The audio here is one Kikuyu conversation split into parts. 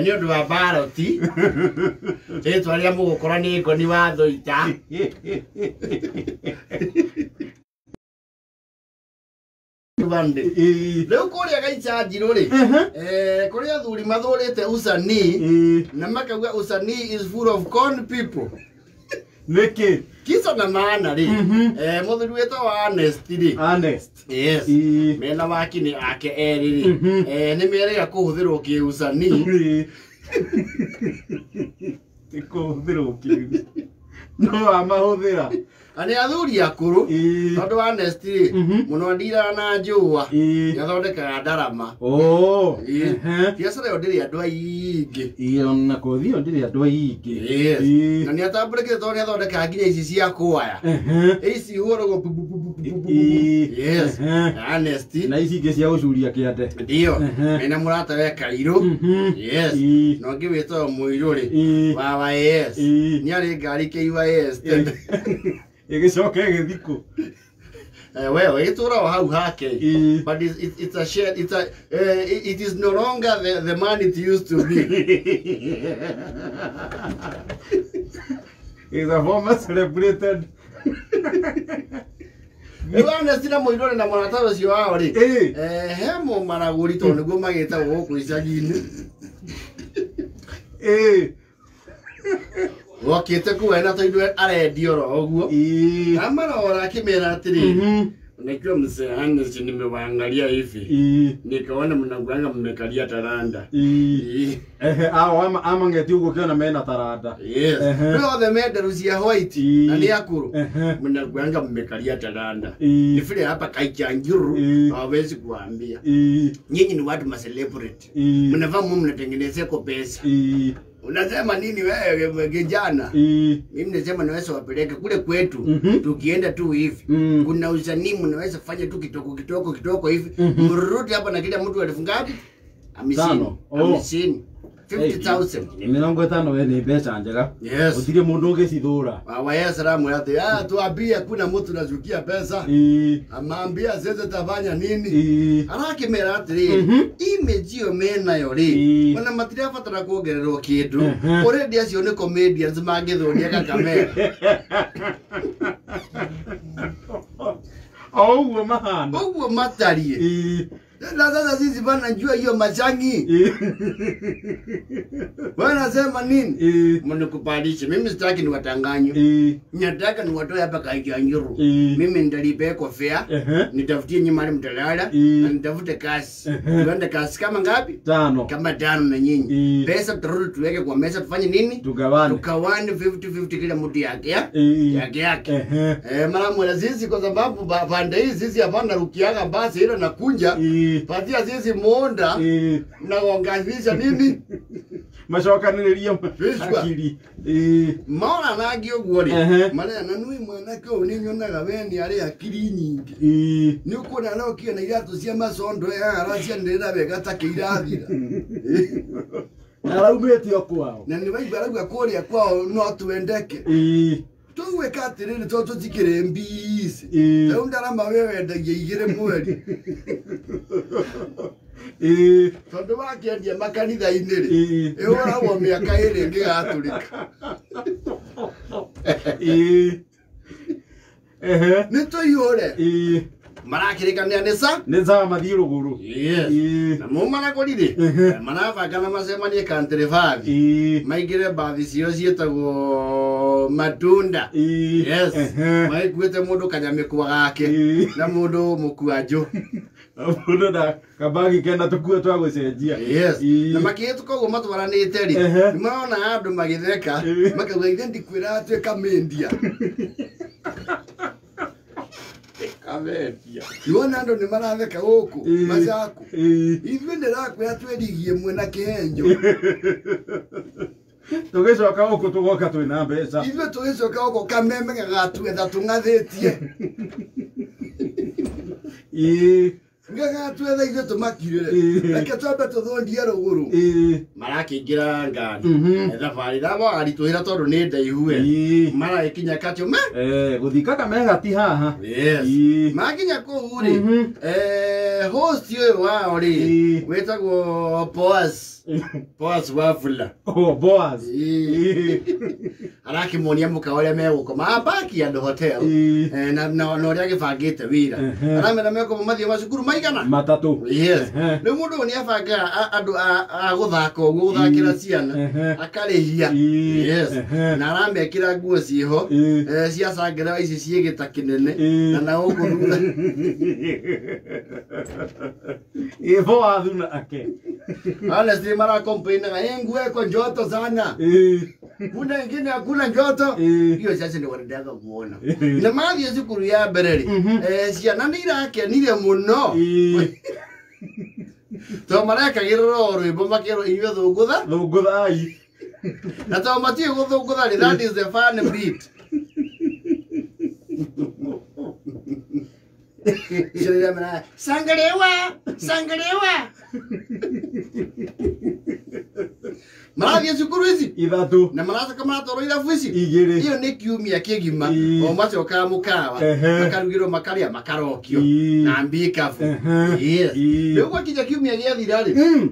Nĩ ũndũ wa baroti rĩtwa rĩa mũgũkora nĩ ngoni wa thũita. Rĩu kũrĩa Gaicanjirũ rĩ, kũrĩ athuri mathũrĩte usanii na makauga usanii is full of con people. Nĩkĩ? Kisa na maana rĩ, mũthuri wĩtagwo Ernest rĩ. Ernest. Yes. Mena wakini ake erĩ rĩ, nĩ merĩga kũhũthĩrwo kĩusanii. Ti kũhũthĩrwo kĩu. No amahũthĩra. Na nĩ athuri akũrũ tondũ Ernest rĩ, mũno andiraga na njũa, nĩ athondekaga ndarama. Oh. Biacara ĩyo ndĩrĩ andũ aingĩ. Ĩĩ ona kothi ĩyo ndĩrĩ andũ aingĩ. Yes. Na nĩ atambũrĩkĩte tondũ nĩ athondekaga nginya ici cia kwaya. Ici ihũragwo bu bu bu bu bu bu. Yes. Ernest. Na ici ingĩ cia gũcuria kĩande. Ndio. Mena mũrata we Kairũ. Yes. Na ũngĩ wĩtagwo Mũirũ rĩ. Wa YS. Nĩ arĩ ngari KYS. Ĩgĩcoka ĩgĩthikũ. Well, ĩgĩtũra o hau hake. But it's a shared, it's a, it is no longer the man it used to be. Is a former celebrated. Rĩu Ernest na Mũirũ na mũrata ũcio wao rĩ, he mũmaragũri tondũ nĩguo magĩtagwo gũkũ icagi-inĩ. Wokĩte kũu ena tondũ arendia oro ũguo. Amarora akĩmera atĩrĩrĩ, unajua mzee Ernest nimewaangalia hivi nikaona mnakuanga mmekalia taranda. Ao amang'eti ũguo kĩona mena taranda. Yes. Rĩu othe menderu cia white na nĩ akũrũ, mnakuanga mmekalia taranda. Ni vile hapa Kaichanjuru hawawezi kuambia. Nyinyi ni watu ma celebrity. Mnavaa mu mnatengenezea kwa pesa. Unasema nini wewe kijana? Mimi nasema naweza wapeleke kule kwetu. Tukienda tu hivi. Kuna usanii mnaweza fanya tu kitoko kitoko kitoko hivi. Mrudi hapa na kila mtu elfu ngapi? 50. 50. 50,000. Ni 50 we ni mbeca njega. Yes. Gũtirĩ mũndũ ũngĩcithũra. Waya salamu yate. Ah, tuambie kuna mtu nachukia pesa. Amaambia sasa tafanya nini? Arakĩmera atĩrĩrĩ, image ĩyo menayo rĩ, ona matirabatara kuongererwo kĩndũ. Already acio nĩ comedians mangĩthũnia Kakamega. O ũguo mahana. Ũguo matariĩ. Na sasa sisi bana njua hiyo machangi. Bwana sema nini? Mnikubalishe. Mimi sitaki niwatanganye. Nataka niwatoe hapa Kaichanjuru. Mimi nitalipa kwa fare. Nitafutie nyinyi mahali mtalala na nitafute kazi. Tuende kazi kama ngapi? 5. Kama 5 na nyinyi. Pesa tutarudi tuweke kwa meza tufanye nini? Tugawane. Tugawane 50-50 kila mtu yake ya? Yake yake. Mara mwana sisi kwa sababu pande hii sisi hapana rukiaga basi ile nakunja. Patia sisi muonda na gonganisha nini? Macokanĩrĩria akili. Maona nangi ũguo rĩ, marĩa na nui mwanake ũyũ nĩ nyonaga we nĩ arĩ akili nyingĩ. Nĩ ũkuona arokire na iratũ cia macondo aracianĩrĩra wega ta kĩirathira. Araumĩte o kwao. Na nĩ waigua arauga kũrĩa kwao no twendeke. Tũgwĩka atĩrĩrĩ tondũ tũtikĩrĩ mbici. Rĩu ndarama we wendagia 2 mweri. Tondũ wakĩendia makanitha-inĩ rĩ, ĩhũragwo mĩaka 2 ĩngĩgatũrĩka. Nĩ tũihũre. Marakĩrĩkanĩra nĩ sa? Nĩ sawa mathiĩ rũgũrũ. Yes. Na mũmaragũri rĩ, marabanga na macemanie country bathi. Maingĩre bathi cio ciĩtagwo matunda. Yes. Maikuĩte mũndũ kanyamĩkwa gake na mũndũ mũkuanjũ. Mũndũ na kabagi kena tũkuo twa gũcenjia. Yes. Na makĩhĩtũka ũguo matwaranĩte rĩ, nĩ marona andũ magĩtheka, makauga ithe ndikwĩraga twĩ kamendia. Kametia. Iwona andũ nĩ maratheka gũkũ, macaku. Ithuĩ ndĩrakwĩra twĩrigie mwena kĩhenjo. Tũgĩcoka gũkũ tũgoka twĩna mbeca. Ithuĩ tũgĩcoka gũkũ kameme gagatuetha tũng'athĩtie. Ngagatwetha ithuĩ tũmakirĩre. Reke twambe tũthondie rũgũrũ. Marakĩingĩra ngari. Thabarĩ ndamaritũhĩra tondũ nĩ ndaihu we. Maragĩkinya katio me. Gũthiĩ Kakamega ti haha. Yes. Makinya kũu rĩ, host ũyũ wao rĩ, wĩtagwo Boaz. Boaz Wafula. Oh, Boaz. Arakĩmonia mũkawa ũrĩa megũkoma Baki and Hotel. Na ũrĩa agĩbangĩte wĩra. Aramera mekũma mathiĩ macukuru maigana? Matatũ. Yes. Rĩu mũndũ ũyũ nĩ abangaga andũ a gũthaka ũguo, gũthakĩra ciana, akarĩhia. Yes. Na aramekĩra nguo ciĩho, cia cangerewa ici ciĩ gĩta kĩnene, na gũkũ thutha. Boaz nake. Honestly, mara complainaga, nguo iko njoto sana. Kuna ingine hakuna njoto. Hiyo sasa ndio wanataka kuona. Na mathiĩ cukuru ya mbere rĩ, ciana nĩ irakenire mũno. Tondũ marekagĩrĩra o rwĩmbo makerwo inyuĩ thũngũtha. Thũngũthai. Na tondũ matiũĩ gũthũngũtha rĩ, that is the fun bit. Sangalewa, sangalewa. Marathiĩ cukuru ici ithatũ na maracoka maratwarwo irabu ici igĩrĩ. Iyo nĩ kiumia kĩgima. O macokaga mũkawa, makarugĩrwo, makarĩa, makarokio na mbikabu. Yes. Rĩu gwakinya kiumia gĩathira rĩ,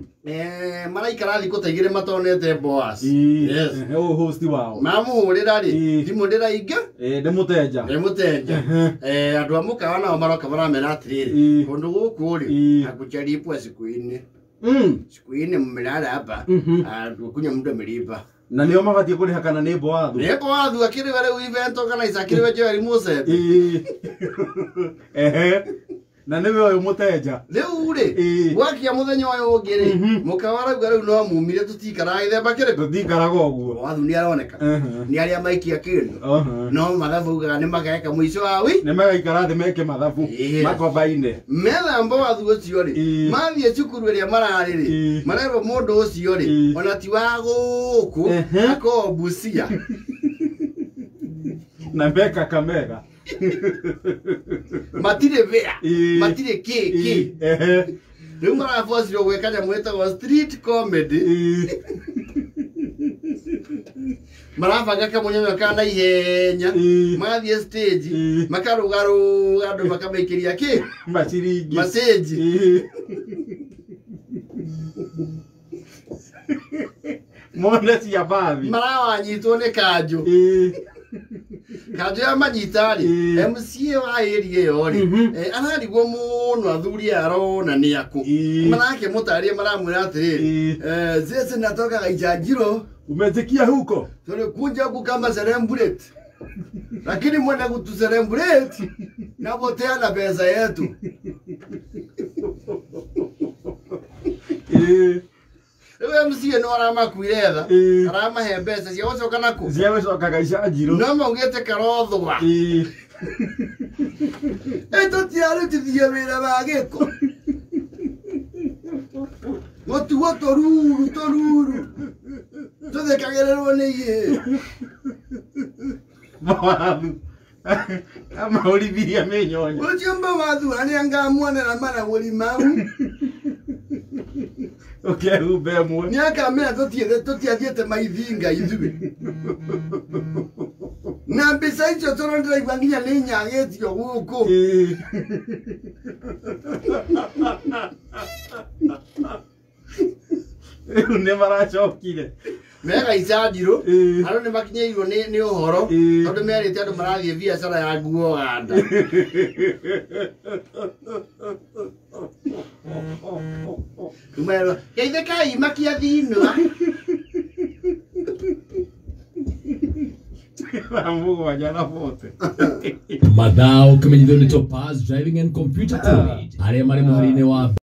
maraikara thikũ ta igĩrĩ matonete Boaz. Yes. Ũyũ host wao. Mamũhũrĩra rĩ, thimũ ndĩrainga. Ndĩ mũtenja. Ndĩ mũtenja. Andũ a mũkawa nao maroka maramera atĩrĩrĩ, kũndũ gũkũ rĩ, hakucharipwa siku ine. Siku ine mmelala hapa, kunya mtu amelipa. Na nĩo mabatiĩ kũrĩha kana nĩ Boaz? Nĩ Boaz akĩrĩwe rĩu event organizer akĩrĩwe Joel Musembi. Na nĩwe ũyũ mũtenja. Rĩu rĩ, gwakia mũthenya ũyũ ũngĩ rĩ, mũkawa arauga rĩu no mumire tũtikaraga gĩthemba kĩrĩkũ? Tũtikaraga ũguo. Boaz nĩ aroneka. Nĩ arĩa maikia kĩndũ. No mathabu augaga nĩ mageka mũico wa wi. Nĩ magaikara thĩ meke mathabu. Makombaine. Metha Boaz ũcio rĩ, mathiĩ cukuru ĩrĩa mararĩ rĩ, marerwo mũndũ ũcio rĩ, ona ti wa gũkũ, akoragwo Busia. Na me Kakamega. Matirĩ wĩra, matirĩ kĩ kĩ. Rĩu marabocirwo gwĩka nyamũ ĩtagwo street comedy. Marabanga kamũnyonyo ka naihenya, magathiĩ stage, makarũgarũga andũ makamaikĩria kĩ? Maciringi. Macenji. Mone cia bathi. Marawanyitwo nĩ kanjũ. Kanjũ ya manyita rĩ, MCA wa area ĩyo rĩ, ararigwo mũno athuri aya arona nĩ akũ. Marakĩmũtarĩria maramwĩra atĩrĩrĩ, sisi natoka Gaichangiro. Umetikia huko? Tulikuja huku kama celebrate. Lakini mwenda kutu celebrate na potea na pesa yetu. Rĩu MCA no aramakuire tha, aramahe mbeca cia gũcoka nakũ? Cia gũcoka Gaichangiro. No maugĩte karothwa. Tũtiarutithia wĩra wa gĩko. Gũtuo tũruru tũruru. Tũthekagĩrĩrwo nĩ ihĩĩ. Boaz. Amahũrithirie mĩnyonyo. Ũcio Boaz arĩa ngamuonera maragũri mau. Ũkehumba ĩmwe. Nĩ akamera tũtiathiĩte maithinga ithuĩ. Na mbica icio tondũ ndĩraigua nginya nĩ nyagĩtio gũkũ. Rĩu nĩ maracokire. Mega Icangiro, andũ nĩ makinyĩirwo nĩ ũhoro, tondũ merĩte andũ marathiĩ biacara ya nguo Uganda. Rĩu geithĩkai makia thinwa. Thaa mũgwanja na bote. Mathao kĩmenyithio nĩ Topaz Driving and Computer College arĩa marĩ mũhari-inĩ wa